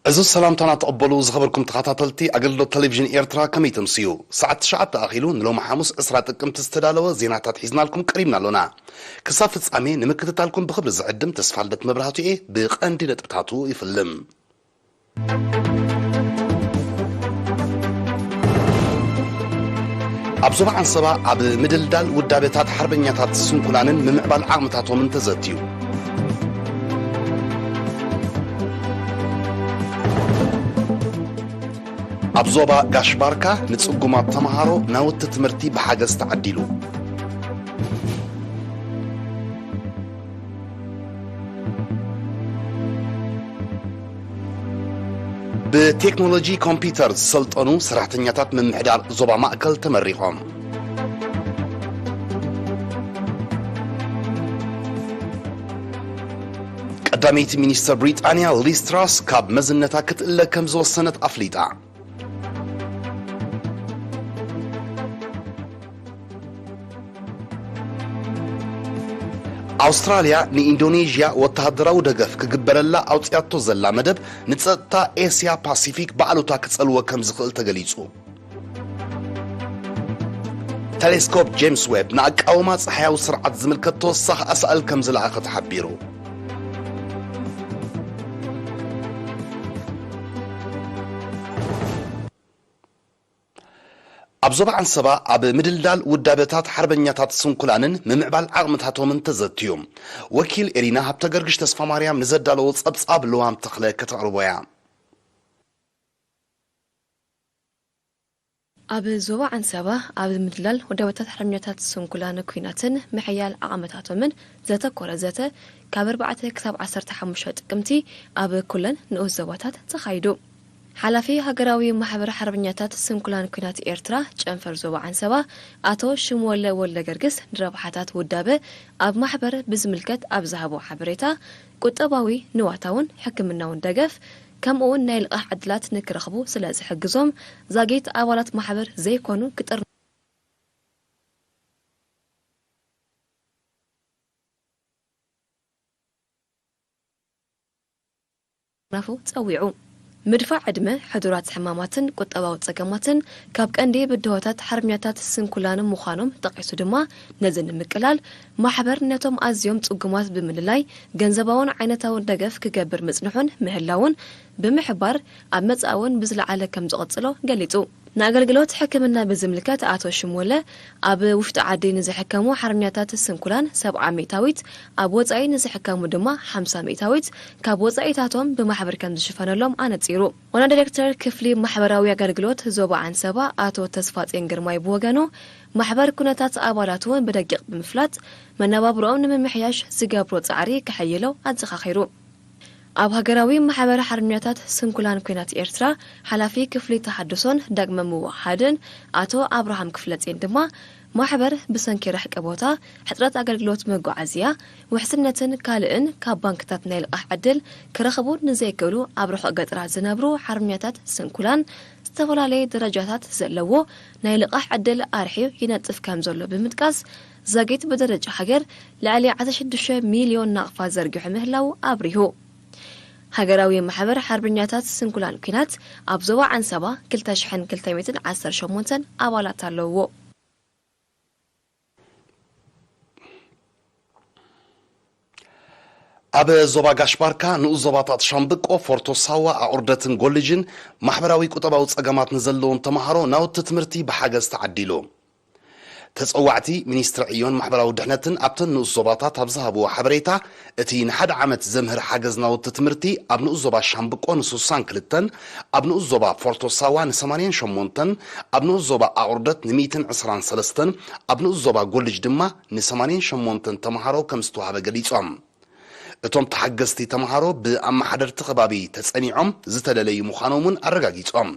እዚ ሰላምታና ተቐበሉ ዝኸበርኩም ተኸታተልቲ ኣገልግሎት ቴሌቪዥን ኤርትራ፣ ከመይ ተምስዩ? ሰዓት ትሽዓተ ኣኺሉ ንሎሚ ሓሙስ ዕስራ ጥቅምቲ ዝተዳለወ ዜናታት ሒዝናልኩም ቀሪብና ኣሎና። ክሳብ ፍጻሜ ንምክትታልኩም ብኽብሪ ዝዕድም ተስፋልደት መብራህቱ እየ። ብቐንዲ ነጥብታቱ ይፍልም። ኣብ ዞባ ዓንሰባ ኣብ ምድልዳል ውዳበታት ሓርበኛታት ስንኩላንን ምምዕባል ዓቕምታቶምን ተዘትዩ። ኣብ ዞባ ጋሽ ባርካ ንጽጉማት ተምሃሮ ናውቲ ትምህርቲ ብሓገዝ ተዓዲሉ። ብቴክኖሎጂ ኮምፒውተር ዝሰልጠኑ ሰራሕተኛታት ምምሕዳር ዞባ ማእከል ተመሪቖም። ቀዳመይቲ ሚኒስትር ብሪጣንያ ሊዝ ትራስ ካብ መዝነታ ክትእለ ከም ዝወሰነት ኣፍሊጣ። ኣውስትራልያ ንኢንዶኔዥያ ወተሃደራዊ ደገፍ ክግበረላ ኣውጽያቶ ዘላ መደብ ንጸጥታ ኤስያ ፓሲፊክ ብኣሉታ ክጸልዎ ከም ዝኽእል ተገሊጹ። ቴሌስኮፕ ጄምስ ዌብ ንኣቃውማ ጸሓያዊ ስርዓት ዝምልከት ተወሳኺ ኣሳእል ከም ዝለኣኸ ተሓቢሩ። ኣብ ዞባ ዓንሰባ ኣብ ምድልዳል ውዳበታት ሓርበኛታት ስንኩላንን ምምዕባል ዓቕምታቶምን ተዘትዩ። ወኪል ኤሪና ሃብተ ገርግሽ ተስፋ ማርያም ንዘዳለዎ ጸብጻብ ልዋም ተኽለ ከተቕርቦ እያ። ኣብ ዞባ ዓንሰባ ኣብ ምድላል ውዳበታት ሓርበኛታት ስንኩላን ኲናትን ምሕያል ዓቕምታቶምን ዘተኮረ ዘተ ካብ ኣርባዕተ ክሳብ ዓሰርተ ሓሙሽተ ጥቅምቲ ኣብ ኩለን ንኡስ ዞባታት ተኻይዱ። ሓላፊ ሃገራዊ ማሕበር ሓርበኛታት ስንኩላን ኲናት ኤርትራ ጨንፈር ዞባ ዓንሰባ ኣቶ ሽምወለ ወልደ ገርግስ ንረብሓታት ውዳበ ኣብ ማሕበር ብዝምልከት ኣብ ዝሃቦ ሓበሬታ፣ ቁጠባዊ፣ ንዋታውን ሕክምናውን ደገፍ ከምኡውን ናይ ልቓሕ ዕድላት ንክረኽቡ ስለ ዝሕግዞም ዛጊት ኣባላት ማሕበር ዘይኮኑ ክጥር ናፉ ጸዊዑ። ምድፋዕ ዕድመ፣ ሕዱራት ሕማማትን ቁጠባዊ ጸገማትን ካብ ቀንዲ ብድሆታት ሓርበኛታት ስንኩላን ምዃኖም ጠቒሱ ድማ፣ ነዚ ንምቅላል ማሕበር ነቶም ኣዝዮም ጽጉማት ብምልላይ ገንዘባውን ዓይነታውን ደገፍ ክገብር ምጽንሑን ምህላውን ብምሕባር፣ ኣብ መጻኢ እውን ብዝለዓለ ከም ዝቕጽሎ ገሊጹ። ንኣገልግሎት ሕክምና ብዝምልከት ኣቶ ሽሞለ፣ ኣብ ውሽጢ ዓዲ ንዝሕከሙ ሓርበኛታት ስንኩላን ሰብዓ ሚእታዊት፣ ኣብ ወጻኢ ንዝሕከሙ ድማ ሓምሳ ሚእታዊት ካብ ወጻኢታቶም ብማሕበር ከም ዝሽፈነሎም ኣነጺሩ። ዋና ዳይሬክተር ክፍሊ ማሕበራዊ ኣገልግሎት ዞባ ዓንሰባ ኣቶ ተስፋጼን ግርማይ ብወገኑ፣ ማሕበር ኩነታት ኣባላቱ ብደቂቕ ብምፍላጥ መነባብሮኦም ንምምሕያሽ ዝገብሮ ጻዕሪ ከሐይሎ ኣዘኻኺሩ። ኣብ ሃገራዊ ማሕበር ሓርበኛታት ስንኩላን ኲናት ኤርትራ ሓላፊ ክፍሊ ተሃድሶን ዳግመ ምውሃድን ኣቶ ኣብርሃም ክፍለጼን ድማ፣ ማሕበር ብሰንኪ ርሕቂ ቦታ፣ ሕጽረት ኣገልግሎት መጓዓዝያ፣ ውሕስነትን ካልእን ካብ ባንክታት ናይ ልቓሕ ዕድል ክረኽቡ ንዘይክእሉ ኣብ ርሑቕ ገጠራት ዝነብሩ ሓርበኛታት ስንኩላን ዝተፈላለየ ደረጃታት ዘለዎ ናይ ልቓሕ ዕድል ኣርሒዩ ይነጥፍ ከም ዘሎ ብምጥቃስ፣ ዛጊት ብደረጃ ሃገር ልዕሊ ዓሰርተ ሽዱሽተ ሚልዮን ናቕፋ ዘርጊሑ ምህላዉ ኣብሪሁ። ሃገራዊ ማሕበር ሓርበኛታት ስንኩላን ኲናት ኣብ ዞባ ዓንሰባ ክልተ ሽሕን ክልተ ሚእትን ዓሰርተ ሸሞንተን ኣባላት ኣለውዎ። ኣብ ዞባ ጋሽ ባርካ ንኡስ ዞባታት ሻምብቆ፣ ፎርቶ ሳዋ፣ ኣቑርደትን ጎልጅን ማሕበራዊ ቁጠባዊ ጸገማት ንዘለዎም ተምሃሮ ናውቲ ትምህርቲ ብሓገዝ ተዓዲሉ። ተጸዋዕቲ ሚኒስትሪ ዕዮን ማሕበራዊ ድሕነትን ኣብተን ንኡስ ዞባታት ኣብ ዝሃብዎ ሓበሬታ፣ እቲ ንሓደ ዓመት ዘምህር ሓገዝ ናውቲ ትምህርቲ ኣብ ንኡስ ዞባ ሻምብቆ ንስሳን ክልተን፣ ኣብ ንኡስ ዞባ ፎርቶ ሳዋ ንሰማንያን ሸሞንተን፣ ኣብ ንኡስ ዞባ ኣቑርደት ንሚእትን ዕስራን ሰለስተን፣ ኣብ ንኡስ ዞባ ጎልጅ ድማ ንሰማንያን ሸሞንተን ተምሃሮ ከም ዝተዋህበ ገሊጾም። እቶም ተሓገዝቲ ተምሃሮ ብኣመሓደርቲ ከባቢ ተጸኒዖም ዝተደለዩ ምዃኖም እውን ኣረጋጊጾም።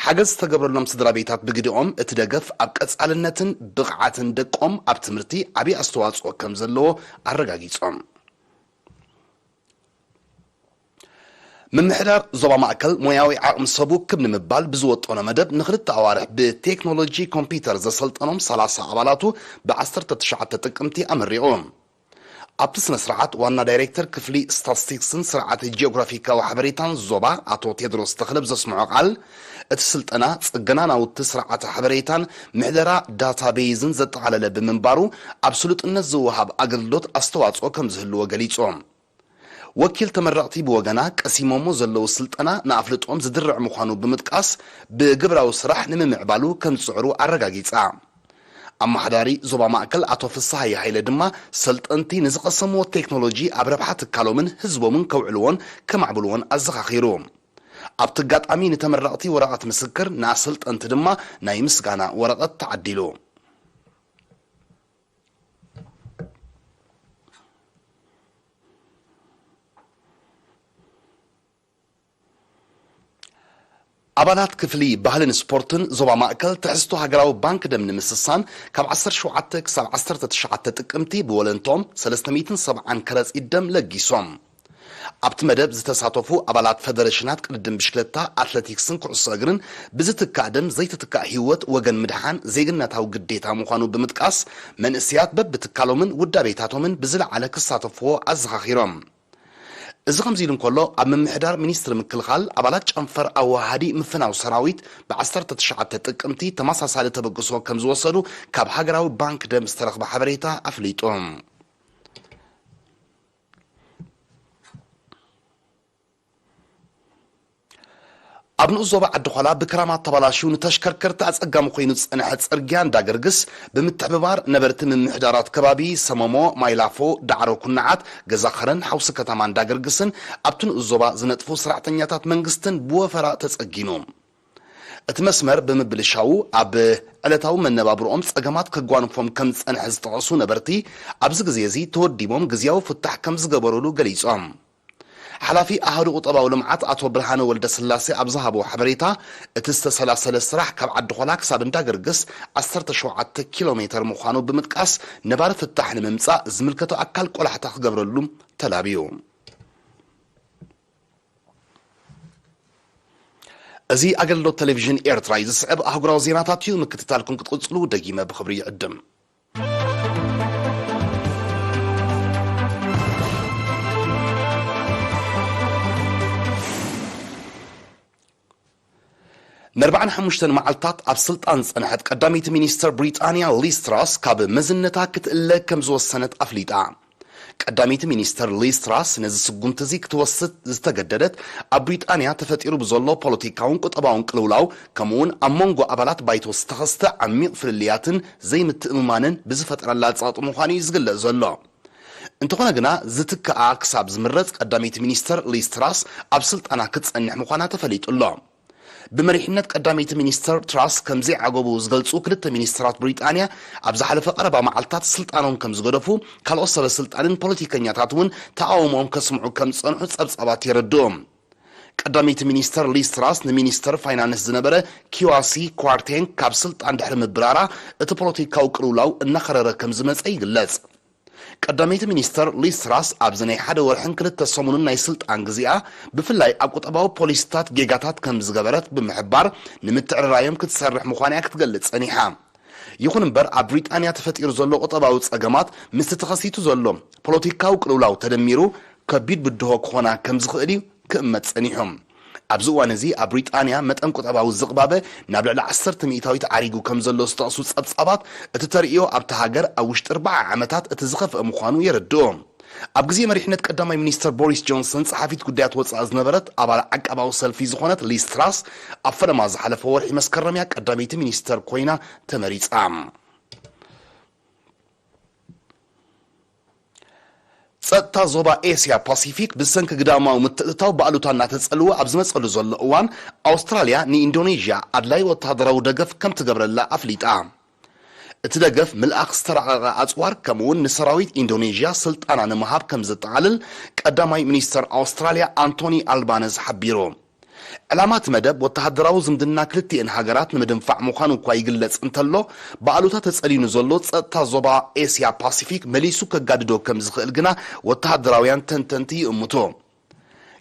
ሓገዝ ዝተገብረሎም ስድራ ቤታት ብግደኦም፣ እቲ ደገፍ ኣብ ቀጻልነትን ብቕዓትን ደቆም ኣብ ትምህርቲ ዓቢ ኣስተዋጽኦ ከም ዘለዎ ኣረጋጊጾም። ምምሕዳር ዞባ ማእከል ሞያዊ ዓቕሚ ሰብ ውክብ ንምባል ብዝወጠኖ መደብ፣ ንኽልተ ኣዋርሕ ብቴክኖሎጂ ኮምፒውተር ዘሰልጠኖም ሰላሳ ኣባላቱ ብዓሰርተ ትሽዓተ ጥቅምቲ ኣመሪቑ። ኣብቲ ስነ ስርዓት ዋና ዳይሬክተር ክፍሊ ስታትስቲክስን ስርዓተ ጂኦግራፊካዊ ሓበሬታን ዞባ ኣቶ ቴድሮስ ተኽለ ብዘስምዖ ቃል፣ እቲ ስልጠና ጽገና ናውቲ ስርዓተ ሓበሬታን ምሕደራ ዳታቤይዝን ዘጠቓለለ ብምንባሩ፣ ኣብ ስሉጥነት ዝወሃብ ኣገልግሎት ኣስተዋጽኦ ከም ዝህልዎ ገሊጾም። ወኪል ተመረቕቲ ብወገና፣ ቀሲሞሞ ዘለዉ ስልጠና ንኣፍልጦም ዝድርዕ ምዃኑ ብምጥቃስ፣ ብግብራዊ ስራሕ ንምምዕባሉ ከም ዝጽዕሩ ኣረጋጊጻ። ኣመሓዳሪ ዞባ ማእከል ኣቶ ፍስሃየ ሃይለ ድማ፣ ሰልጠንቲ ንዝቐሰምዎ ቴክኖሎጂ ኣብ ረብሓ ትካሎምን ህዝቦምን ከውዕልዎን ከማዕብልዎን ኣዘኻኺሩ። ኣብቲ ኣጋጣሚ ንተመረቕቲ ወረቐት ምስክር፣ ንኣሰልጠንቲ ድማ ናይ ምስጋና ወረቐት ተዓዲሉ። ኣባላት ክፍሊ ባህልን ስፖርትን ዞባ ማእከል፣ ትሕዝቶ ሃገራዊ ባንክ ደም ንምስሳን፣ ካብ ዓሰርተ ሸውዓተ ክሳብ ዓሰርተ ትሽዓተ ጥቅምቲ ብወለንትኦም ሰለስተ ሚእትን ሰብዓን ከረጺት ደም ለጊሶም። ኣብቲ መደብ ዝተሳተፉ ኣባላት ፈደረሽናት ቅድድም ብሽክለታ፣ ኣትለቲክስን ኩዕሶ እግርን፣ ብዝትካእ ደም ዘይትትካእ ህይወት ወገን ምድሓን ዜግነታዊ ግዴታ ምዃኑ ብምጥቃስ፣ መንእሰያት በብትካሎምን ውዳቤታቶምን ብዝለዓለ ክሳተፍዎ ኣዘኻኺሮም። እዚ ከምዚ ኢሉ እንከሎ፣ ኣብ ምምሕዳር ሚኒስትሪ ምክልኻል፣ ኣባላት ጨንፈር ኣወሃሃዲ ምፍናው ሰራዊት ብ ዓሰርተ ትሽዓተ ጥቅምቲ ተመሳሳሊ ተበግሶ ከም ዝወሰዱ ካብ ሃገራዊ ባንክ ደም ዝተረኽበ ሓበሬታ ኣፍሊጡ። ኣብ ንኡስ ዞባ ዓዲ ዃላ ብክራማት ተባላሽዩ ንተሽከርከርቲ ኣጸጋሚ ኮይኑ ዝጸንሐ ጽርግያ እንዳገርግስ ብምትሕብባር ነበርቲ ምምሕዳራት ከባቢ ሰመሞ፣ ማይላፎ፣ ዳዕሮ፣ ኩናዓት፣ ገዛ ኸረን፣ ሓውሲ ከተማ እንዳገርግስን ኣብቲ ንኡስ ዞባ ዝነጥፉ ሰራሕተኛታት መንግስትን ብወፈራ ተጸጊኑ። እቲ መስመር ብምብልሻዉ ኣብ ዕለታዊ መነባብርኦም ጸገማት ከጓንፎም ከም ዝጸንሐ ዝጠቐሱ ነበርቲ፣ ኣብዚ ግዜ እዚ ተወዲቦም ግዝያዊ ፍታሕ ከም ዝገበሩሉ ገሊጾም። ሓላፊ ኣሃዱ ቁጠባዊ ልምዓት ኣቶ ብርሃነ ወልደስላሴ ኣብ ዝሃቦ ሓበሬታ፣ እቲ ዝተሰላሰለ ስራሕ ካብ ዓዲ ኾላ ክሳብ እንዳገርግስ ዓሰርተ ሸውዓተ ኪሎ ሜተር ምዃኑ ብምጥቃስ፣ ነባሪ ፍታሕ ንምምጻእ ዝምልከቶ ኣካል ቆላሕታ ክገብረሉ ተላብዩ። እዚ ኣገልግሎት ቴሌቪዥን ኤርትራ እዩ። ዝስዕብ ኣህጉራዊ ዜናታት እዩ። ምክትታልኩም ክትቅጽሉ ደጊመ ብኽብሪ ይዕድም። ንኣርባዓን ሓሙሽተን መዓልታት ኣብ ስልጣን ዝጸንሐት ቀዳመይቲ ሚኒስተር ብሪጣንያ ሊዝ ትራስ ካብ መዝነታ ክትእለ ከም ዝወሰነት ኣፍሊጣ። ቀዳመይቲ ሚኒስተር ሊዝ ትራስ ነዚ ስጉምቲ እዚ ክትወስድ ዝተገደደት፣ ኣብ ብሪጣንያ ተፈጢሩ ብዘሎ ፖለቲካውን ቁጠባውን ቅልውላው፣ ከምኡውን ኣብ መንጎ ኣባላት ባይቶ ዝተኸስተ ዓሚቕ ፍልልያትን ዘይምትእምማንን ብዝፈጠረላ ጸቕጢ ምዃኑ እዩ ዝግለጽ ዘሎ። እንተኾነ ግና፣ ዝትክኣ ክሳብ ዝምረጽ ቀዳመይቲ ሚኒስተር ሊዝ ትራስ ኣብ ስልጣና ክትጸንሕ ምዃና ተፈሊጡ ኣሎ። ብመሪሕነት ቀዳመይቲ ሚኒስተር ትራስ ከም ዘይዓገቡ ዝገልጹ ክልተ ሚኒስተራት ብሪጣንያ፣ ኣብ ዝሓለፈ ቀረባ መዓልታት ስልጣኖም ከም ዝገደፉ፣ ካልኦት ሰበ ስልጣንን ፖለቲከኛታት እውን ተቓውሞኦም ከስምዑ ከም ዝጸንሑ ጸብጻባት የረድኡ። ቀዳመይቲ ሚኒስተር ሊዝ ትራስ ንሚኒስተር ፋይናንስ ዝነበረ ኪዋሲ ኳርቴንግ ካብ ስልጣን ድሕሪ ምብራራ፣ እቲ ፖለቲካዊ ቅልውላው እናኸረረ ከም ዝመጸ ይግለጽ። ቀዳመይቲ ሚኒስተር ሊዝ ትራስ ኣብዚ ናይ ሓደ ወርሕን ክልተ ሰሙንን ናይ ስልጣን ግዜኣ፣ ብፍላይ ኣብ ቁጠባዊ ፖሊሲታት ጌጋታት ከም ዝገበረት ብምሕባር፣ ንምትዕርራዮም ክትሰርሕ ምዃና እያ ክትገልጽ ጸኒሓ። ይኹን እምበር፣ ኣብ ብሪጣንያ ተፈጢሩ ዘሎ ቁጠባዊ ጸገማት ምስቲ ተኸሲቱ ዘሎ ፖለቲካዊ ቅልውላው ተደሚሩ፣ ከቢድ ብድሆ ክኾና ከም ዝኽእል እዩ ክእመት ጸኒሑ። ኣብዚ እዋን እዚ ኣብ ብሪጣንያ መጠን ቁጠባዊ ዝቕባበ ናብ ልዕሊ ዓሰርተ ሚእታዊት ዓሪጉ ከም ዘሎ ዝጠቕሱ ጸብጻባት፣ እቲ ተርእዮ ኣብታ ሃገር ኣብ ውሽጢ ኣርብዓ ዓመታት እቲ ዝኸፍአ ምዃኑ የረድኡ። ኣብ ግዜ መሪሕነት ቀዳማይ ሚኒስተር ቦሪስ ጆንሰን ጸሓፊት ጉዳያት ወጻኢ ዝነበረት ኣባል ዓቃባዊ ሰልፊ ዝኾነት ሊዝ ትራስ፣ ኣብ ፈለማ ዝሓለፈ ወርሒ መስከረም እያ ቀዳመይቲ ሚኒስተር ኮይና ተመሪጻ። ጸጥታ ዞባ ኤስያ ፓሲፊክ ብሰንኪ ግዳማዊ ምትእትታው ብኣሉታ እናተጸልወ ኣብ ዝመጸሉ ዘሎ እዋን፣ ኣውስትራልያ ንኢንዶኔዥያ ኣድላይ ወተሃደራዊ ደገፍ ከም ትገብረላ ኣፍሊጣ። እቲ ደገፍ ምልኣኽ ዝተራቐቐ ኣጽዋር፣ ከምኡውን ንሰራዊት ኢንዶኔዥያ ስልጣና ንምሃብ ከም ዘጠቓልል ቀዳማይ ሚኒስተር ኣውስትራልያ ኣንቶኒ ኣልባነዝ ሓቢሩ። ዕላማ እቲ መደብ ወተሃደራዊ ዝምድና ክልቲኤን ሃገራት ንምድንፋዕ ምዃኑ እኳ ይግለጽ እንተሎ፣ ብኣሉታ ተጸልዩ ንዘሎ ጸጥታ ዞባ ኤስያ ፓሲፊክ መሊሱ ከጋድዶ ከም ዝኽእል ግና ወተሃደራውያን ተንተንቲ ይእምቱ።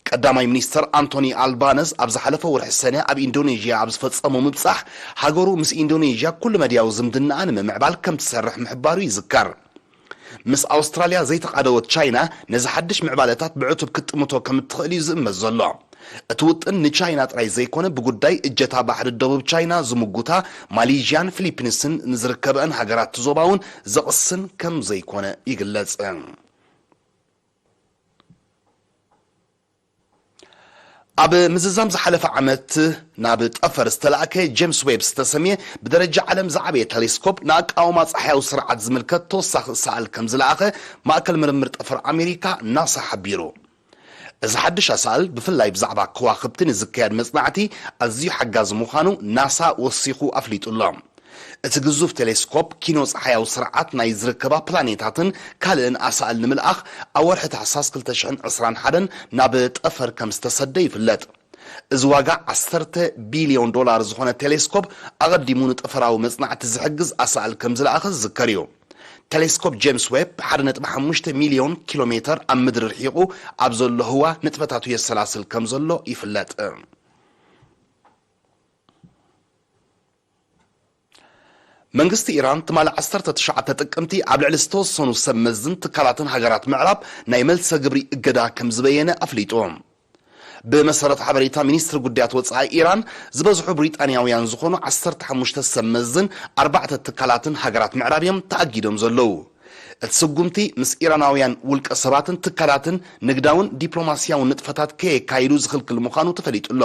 ቀዳማይ ሚኒስተር ኣንቶኒ ኣልባነዝ ኣብ ዝሓለፈ ወርሒ ሰነ ኣብ ኢንዶኔዥያ ኣብ ዝፈጸሞ ምብጻሕ፣ ሃገሩ ምስ ኢንዶኔዥያ ኩሉ መድያዊ ዝምድናኣ ንምምዕባል ከም ትሰርሕ ምሕባሩ ይዝከር። ምስ ኣውስትራልያ ዘይተቓደወት ቻይና ነዚ ሓድሽ ምዕባለታት ብዕቱብ ክትጥምቶ ከም እትኽእል እዩ ዝእመት ዘሎ። እቲ ውጥን ንቻይና ጥራይ ዘይኮነ፣ ብጉዳይ እጀታ ባሕሪ ደቡብ ቻይና ዝምጉታ ማሌዥያን ፊሊፒንስን ንዝርከበአን ሃገራት እቲ ዞባ እውን ዘቕስን ከም ዘይኮነ ይግለጽ። ኣብ ምዝዛም ዝሓለፈ ዓመት ናብ ጠፈር ዝተላእከ ጄምስ ዌብ ዝተሰምየ ብደረጃ ዓለም ዝዓበየ ቴሌስኮፕ ንኣቃውማ ጸሓያዊ ስርዓት ዝምልከት ተወሳኺ ሰኣል ከም ዝለኣኸ ማእከል ምርምር ጠፈር ኣሜሪካ ናሳ ሓቢሩ። እዚ ሓድሽ ኣሳእል ብፍላይ ብዛዕባ ከዋኽብቲ ንዝካየድ መጽናዕቲ ኣዝዩ ሓጋዚ ምዃኑ ናሳ ወሲኹ ኣፍሊጡ ኣሎ። እቲ ግዙፍ ቴሌስኮፕ ኪኖ ጸሓያዊ ስርዓት ናይ ዝርከባ ፕላኔታትን ካልእን ኣሳእል ንምልኣኽ ኣብ ወርሒ ታሕሳስ ክልተ ሽሕን ዕስራን ሓደን ናብ ጠፈር ከም ዝተሰደ ይፍለጥ። እዚ ዋጋ ዓሰርተ ቢልዮን ዶላር ዝኾነ ቴሌስኮፕ ኣቐዲሙ ንጠፈራዊ መጽናዕቲ ዝሕግዝ ኣሳእል ከም ዝለኣኸ ዝዝከር እዩ። ቴሌስኮፕ ጄምስ ዌብ ሓደ ነጥቢ ሓሙሽተ ሚልዮን ኪሎ ሜተር ኣብ ምድሪ ርሒቑ ኣብ ዘሎ ህዋ ንጥፈታቱ የሰላስል ከም ዘሎ ይፍለጥ። መንግስቲ ኢራን ትማሊ ዓሰርተ ትሽዓተ ጥቅምቲ ኣብ ልዕሊ ዝተወሰኑ ሰብ መዝን ትካላትን ሃገራት ምዕራብ ናይ መልሰ ግብሪ እገዳ ከም ዝበየነ ኣፍሊጡ። ብመሰረት ሓበሬታ ሚኒስትሪ ጉዳያት ወጻኢ ኢራን፣ ዝበዝሑ ብሪጣንያውያን ዝኾኑ ዓሰርተ ሓሙሽተ ሰብ መዝን ኣርባዕተ ትካላትን ሃገራት ምዕራብ እዮም ተኣጊዶም ዘለዉ። እቲ ስጉምቲ ምስ ኢራናውያን ውልቀ ሰባትን ትካላትን ንግዳውን ዲፕሎማስያውን ንጥፈታት ከየካይዱ ዝኽልክል ምዃኑ ተፈሊጡ ኣሎ።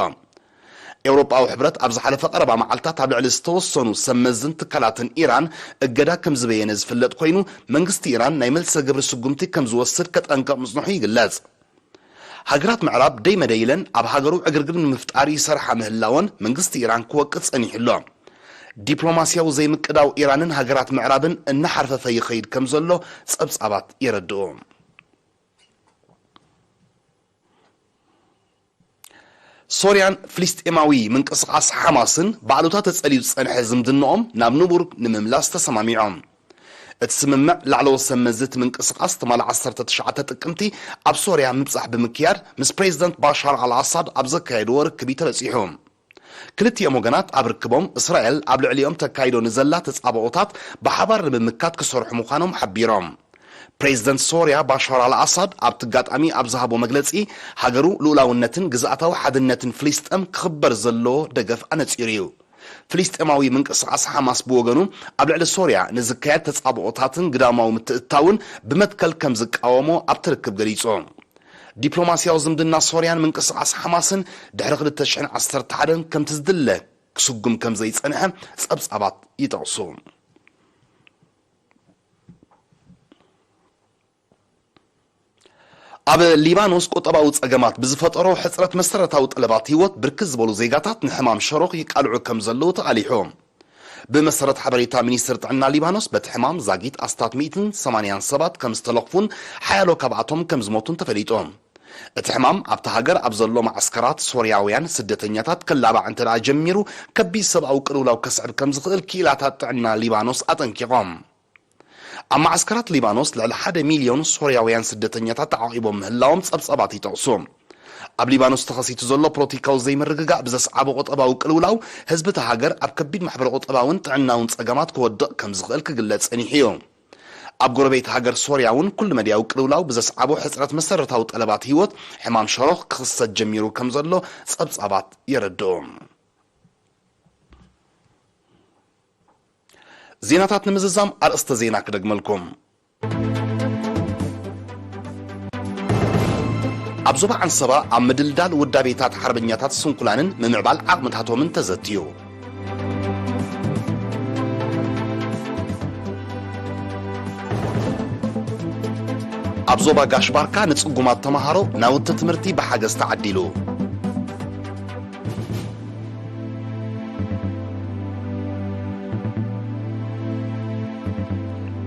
ኤውሮጳዊ ሕብረት ኣብ ዝሓለፈ ቀረባ መዓልታት ኣብ ልዕሊ ዝተወሰኑ ሰብ መዝን ትካላትን ኢራን እገዳ ከም ዝበየነ ዝፍለጥ ኮይኑ፣ መንግስቲ ኢራን ናይ መልሰ ግብሪ ስጉምቲ ከም ዝወስድ ከጠንቅቕ ምጽንሑ ይግለጽ። ሃገራት ምዕራብ ደይ መደይ ኢለን ኣብ ሃገሩ ዕግርግር ንምፍጣር ይሰርሓ ምህላወን መንግስቲ ኢራን ክወቅስ ጸኒሑ ኣሎ። ዲፕሎማስያዊ ዘይምቅዳው ኢራንን ሃገራት ምዕራብን እናሓርፈፈ ይኸይድ ከም ዘሎ ጸብጻባት የረድኡ። ሶርያን ፍልስጤማዊ ምንቅስቓስ ሓማስን ብኣሉታ ተጸልዩ ዝጸንሐ ዝምድንኦም ናብ ንቡር ንምምላስ ተሰማሚዖም። እቲ ስምምዕ ላዕለዎት ሰብ መዚ እቲ ምንቅስቓስ ትማሊ ዓሰርተ ትሽዓተ ጥቅምቲ ኣብ ሶርያ ምብጻሕ ብምክያድ ምስ ፕሬዚደንት ባሻር ኣልኣሳድ ኣብ ዘካየድዎ ርክብ እዩ ተበጺሑ። ክልቲኦም ወገናት ኣብ ርክቦም እስራኤል ኣብ ልዕሊኦም ተካይዶ ንዘላ ተጻብኦታት ብሓባር ንምምካት ክሰርሑ ምዃኖም ሓቢሮም። ፕሬዚደንት ሶርያ ባሻር ኣልኣሳድ ኣብቲ ኣጋጣሚ ኣብ ዝሃቦ መግለጺ፣ ሃገሩ ልኡላውነትን ግዝኣታዊ ሓድነትን ፍልስጤም ክኽበር ዘለዎ ደገፍ ኣነጺሩ እዩ። ፍልስጤማዊ ምንቅስቓስ ሓማስ ብወገኑ ኣብ ልዕሊ ሶርያ ንዝካየድ ተጻብኦታትን ግዳማዊ ምትእትታውን ብመትከል ከም ዝቃወሞ ኣብቲ ርክብ ገሊጹ። ዲፕሎማስያዊ ዝምድና ሶርያን ምንቅስቓስ ሓማስን ድሕሪ ክልተ ሽሕን ዓሰርተ ሓደን ከምቲ ዝድለ ክስጉም ከም ዘይጸንሐ ጸብጻባት ይጠቕሱ። ኣብ ሊባኖስ ቁጠባዊ ጸገማት ብዝፈጠሮ ሕጽረት መሰረታዊ ጠለባት ህይወት ብርክት ዝበሉ ዜጋታት ንሕማም ሸሮኽ ይቃልዑ ከም ዘለዉ ተቓሊሑ። ብመሰረት ሓበሬታ ሚኒስትሪ ጥዕና ሊባኖስ፣ በቲ ሕማም ዛጊት ኣስታት ሚእትን ሰማንያን ሰባት ከም ዝተለኽፉን ሓያሎ ካብኣቶም ከም ዝሞቱን ተፈሊጡ። እቲ ሕማም ኣብታ ሃገር ኣብ ዘሎ ማዕስከራት ሶርያውያን ስደተኛታት ክላባዕ እንተ ደኣ ጀሚሩ፣ ከቢድ ሰብኣዊ ቅልውላው ከስዕብ ከም ዝኽእል ክኢላታት ጥዕና ሊባኖስ ኣጠንቂቖም። ኣብ ማዕስከራት ሊባኖስ ልዕሊ ሓደ ሚልዮን ሶርያውያን ስደተኛታት ተዓቒቦም ምህላዎም ጸብጻባት ይጠቕሱ። ኣብ ሊባኖስ ተኸሲቱ ዘሎ ፖለቲካዊ ዘይምርግጋእ ብዘስዓቦ ቁጠባዊ ቅልውላው፣ ህዝቢ እታ ሃገር ኣብ ከቢድ ማሕበረ ቁጠባውን ጥዕናውን ጸገማት ክወድቕ ከም ዝኽእል ክግለጽ ጸኒሑ እዩ። ኣብ ጎረቤት ሃገር ሶርያ እውን ኩሉ መድያዊ ቅልውላው ብዘስዓቦ ሕጽረት መሰረታዊ ጠለባት ህይወት፣ ሕማም ሸሮኽ ክኽሰት ጀሚሩ ከም ዘሎ ጸብጻባት የረድኡ። ዜናታት ንምዝዛም ኣርእስተ ዜና ክደግመልኩም። ኣብ ዞባ ዓንሰባ ኣብ ምድልዳል ውዳቤታት ሓርበኛታት ስንኩላንን ምምዕባል ዓቕምታቶምን ተዘትዩ። ኣብ ዞባ ጋሽ ባርካ ንጽጉማት ተመሃሮ ናውቲ ትምህርቲ ብሓገዝ ተዓዲሉ።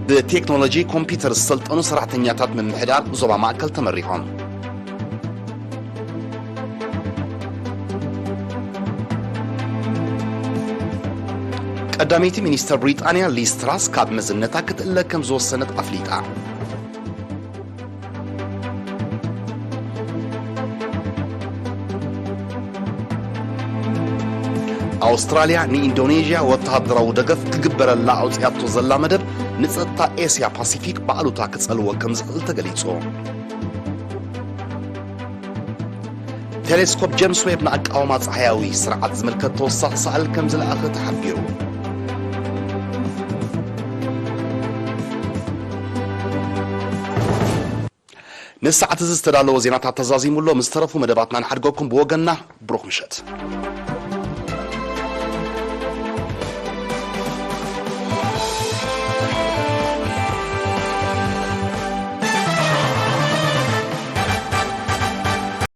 ብቴክኖሎጂ ኮምፒውተር ዝሰልጠኑ ሰራሕተኛታት ምምሕዳር ዞባ ማእከል ተመሪቖም። ቀዳመይቲ ሚኒስተር ብሪጣንያ ሊዝ ትራስ ካብ መዝነታ ክትእለ ከም ዝወሰነት ኣፍሊጣ። ኣውስትራልያ ንኢንዶኔዥያ ወተሃደራዊ ደገፍ ክግበረላ ኣውጺኣቶ ዘላ መደብ ንጸጥታ ኤስያ ፓሲፊክ ብኣሉታ ክጸልዎ ከም ዝኽእል ተገሊጹ። ቴሌስኮፕ ጀምስ ዌብ ንኣቃውማ ጸሓያዊ ስርዓት ዝምልከት ተወሳኺ ሰኣል ከም ዝለኣኸ ተሓቢሩ። ንሰዓት እዚ ዝተዳለወ ዜናታት ተዛዚሙ ኣሎ። ምስ ተረፉ መደባትና ንሓድገኩም። ብወገንና ብሩኽ ምሸት።